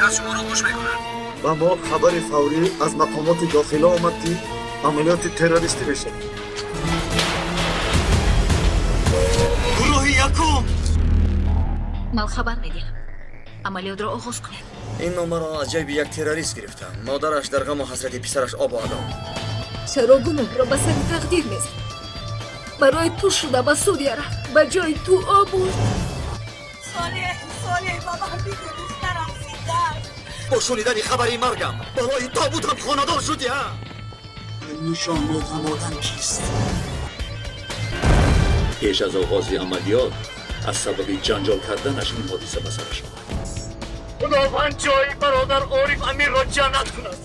Кас шуморо гӯш мекунад. Ба мо хабари фаврӣ аз мақомоти дохила омад, ки амалиёти террористӣ мешавад. Гурӯҳи якум. Ман хабар медиҳам, амалиётро оғоз кунед. Ин номаро аз ҷайби як террорист гирифтам. Модараш дар ғаму ҳасрати писараш обу адо. Чаро гуноҳро ба сари тақдир мезанӣ? Барои ту шуда ба Сурия рафт, ба ҷои ту обурд. Солеҳ, Солеҳ, ба ман бигӯ, духтарам зинда аст? Бо шунидани хабари маргам болои тобутам хонадор шудӣ, а? Нишон медам, одам кист. Пеш аз оғози амалиёт аз сабаби ҷанҷол карданаш ин ҳодиса ба сараш омад. Худованд ҷои бародар Ориф Амирро ҷаннат кунад.